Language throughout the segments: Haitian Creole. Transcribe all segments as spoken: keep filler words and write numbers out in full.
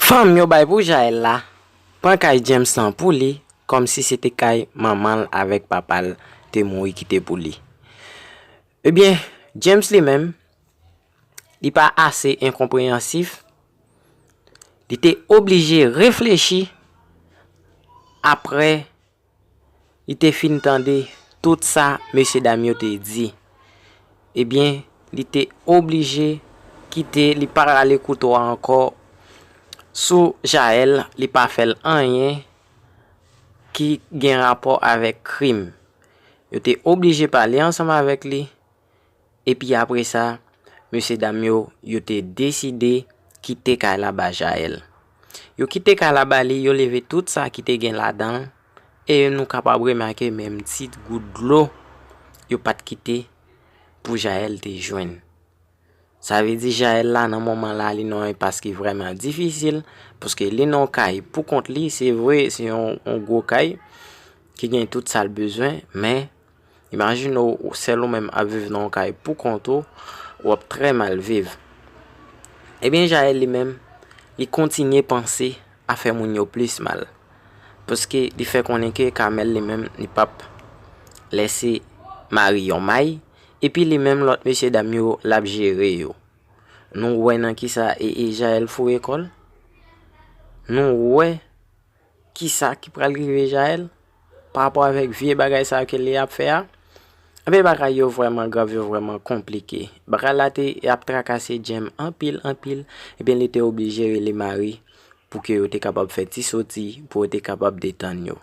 Fanm yo bay pou Jael la pran kay James lan pou li, kòmsi se te kay manman l avèk papa l te mouri kite pou li. Ebyen, James li menm, li pa ase enkonpreyansif, li te oblije reflechi apre li te fin tande tout sa mesye dam yo te di. Ebyen, li te oblije kite, li pa rale kouto a ankò sou Jael, li pa fè l anyen ki gen rapò avèk krim. Yo te oblije pale ansanm avèk li, epi apre sa, mesye dam yo, yo te deside kite kay la ba Jael. Yo kite kay la ba li, yo leve tout sa ki te gen ladan l, e nou kapab remake menm ti gout dlo yo pa t kite pou Jael te jwenn. Sa vle di Jael la nan moman la li nan yon enpas ki vrèman difisil, paske li nan yon kay pou kont li, se vre, se yon, yon gwo kay ki gen tout sa l bezwen, men imajine w, sèl ou menm ap viv nan yon kay pou kont ou, w ap trè mal viv. Ebyen, Jael li menm, li kontinye panse a fè moun yo plis mal. Paske li fè konnen ke Kamèl li menm, li p ap lèse mari yon may, epi li menm lòt mesye dam yo, l ap jere yo. Nou wè nan kisa e, e Jael foure kò l? Nou wè kisa ki pral rive Jael pa rapò avèk vye bagay sa yo ke li ap fè a? Ebyen, bagay yo vrèman grav, yo vrèman konplike. Bagay la te ap trakase James anpil, anpil. Ebyen, li te oblije rele mari pou ke yo te kapab fè ti soti, pou yo te kapab detann yo.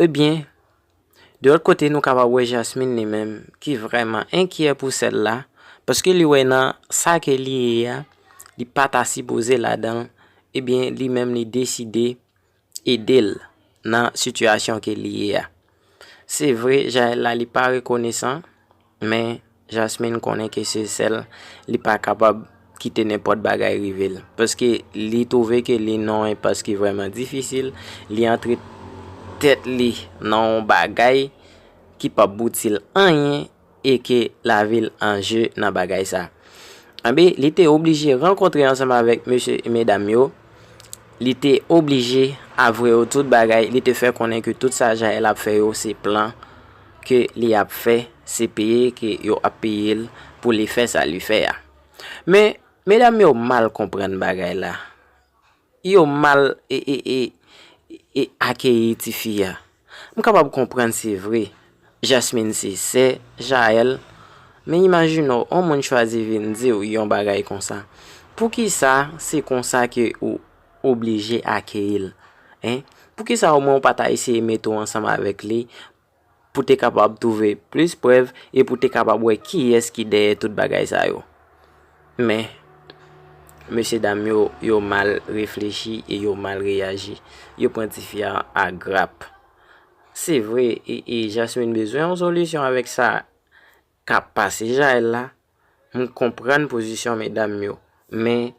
Ebyen, de lòt kote, nou kapab wè Jasmine li menm ki vrèman enkyè pou sè l la, paske li wè nan sa ke li ye a, li pa ta sipoze ladan l, ebyen, li menm li deside ede l nan sitiyasyon ke li ye a. Se vre, Jael la, li pa rekonesan, men Jasmine konnen ke se sè l, li pa kapab kite nenpòt bagay rive l. Paske li twouve ke li nan yon enpas ki vrèman difisil, li antre tèt li nan yon bagay ki p ap bouti l anyen e ke lavi l an je nan bagay sa. Anben, li te oblije rankontre ansanm avèk mesye e medam yo. Li te oblije avwe yo tout bagay. Li te fè konnen ke tout sa Jael ap fè yo, se plan ke li ap fè, se peye ke yo ap peye l pou li fè sa li fè a. Men, medam yo mal konprann bagay la. Yo mal e, e, e, e akeyi tifi a. M kapab konprann, se vre, Jasmine se sè Jael, men imajine w, yon moun chwazi vin di w yon bagay konsa. Poukisa se konsa ke ou oblije akeyi l? Hein? Poukisa omwen ou pa ta eseye mete w ansanm avèk li pou te kapab twouve plis prèv e pou te kapab wè kiyès ki dèyè tout bagay sa yo? Men, mesye dam yo, yo mal reflechi e yo mal reyaji. Yo pran tifi a a grap. Se vre, e, e Jasmine bezwen yon solisyon avèk sa k ap pase Jael la. M konprann pozisyon medam yo, men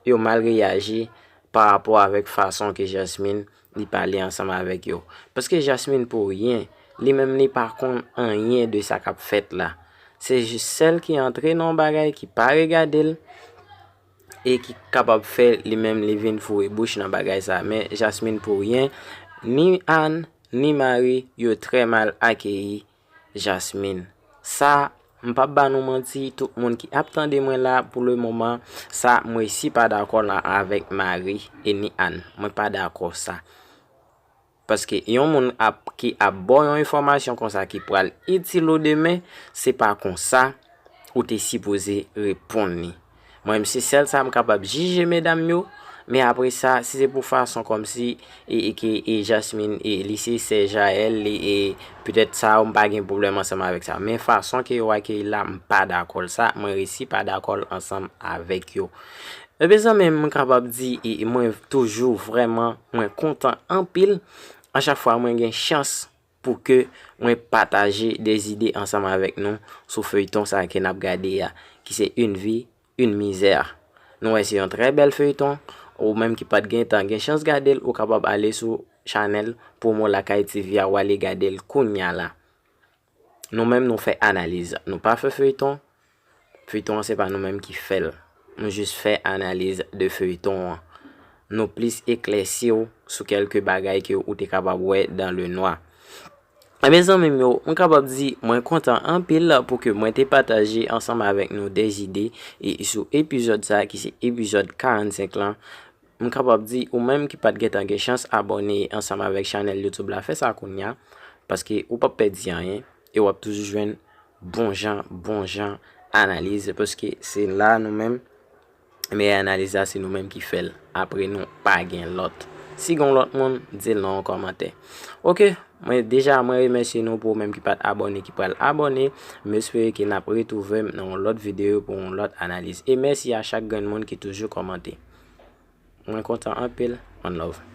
yo mal reyaji pa rapò avèk fason ke Jasmine li pale ansanm avèk yo. Paske Jasmine pou ryen, li menm li pa konn anyen de sa k ap fèt la. Se jis sè l ki antre nan yon bagay ki pa regade l e ki kapab fè li menm li vin foure bouch nan bagay sa. Men Jasmine pou ryen, ni Ann, ni Mari, yo trè mal akeyi Jasmine. Sa, m p ap ba nou manti, tout moun ki ap tande mwen la pou le moman, sa, mwen resi pa dakò la avèk Mari e ni Ann. Mwen pa dakò sa. Paske yon moun ap, ki ap ba w yon enfòmasyon konsa ki pral itil ou demen, se pa konsa ou te sipoze reponn li. Mwen menm se sèl sa m kapab jije medam yo, men apre sa, si se pou fason kòmsi e, e ke e Jasmine e li se sè Jael, li e petèt sa yo m pa gen pwoblèm ansanm avèk sa. Men fason ke yo akeyi l la, m pa dakò l sa, mwen resi pa dakò l ansanm avèk yo. Ebyen zanmi m, m kapab di e, e mwen toujou vrèman, mwen kontan anpil a chak fwa mwen gen chans pou ke mwen pataje de zide ansanm avèk nou sou feyton sa ke n ap gade a, ki se Une vie, une misère. Nou wè se yon trè bèl feyton, ou menm ki pa t gen tan, gen chans gade l, ou kapab ale sou chanèl Promo Lakay T V a, w ale gade l kounya la. Nou menm nou fè analiz, nou pa fè feyton, feyton an se pa nou menm ki fè l. nou jis fè analiz de feyton an. Nou plis eklèsi w sou kèlke bagay ke ou te kapab wè dans le noir. E mezanmi m yo, m kapab di mwen kontan anpil pou ke mwen te pataje ansanm avèk nou de zide e sou epizòd sa ki se epizòd karannsenk lan. M kapab di ou menm ki pa t gentan gen chans abòne ansanm avèk chanèl YouTube la, fè sa kounye a, paske ou p ap pèdi anyen e w ap toujou jwenn bon jan, bon jan analiz, paske se la nou menm, meyè analiz la se nou menm ki fè l. Apre nou, pa gen lòt. Si gen lòt moun, di l nan yon kòmantè. Oke, mwen deja mwen remèsye nou pou ou menm ki pa t abòne, ki pral abòne. M espere ke n ap retwouve m nan yon lòt videyo pou yon lòt analiz. E mèsi a chak grenn moun ki toujou kòmante. Mwen kontan anpil. One love.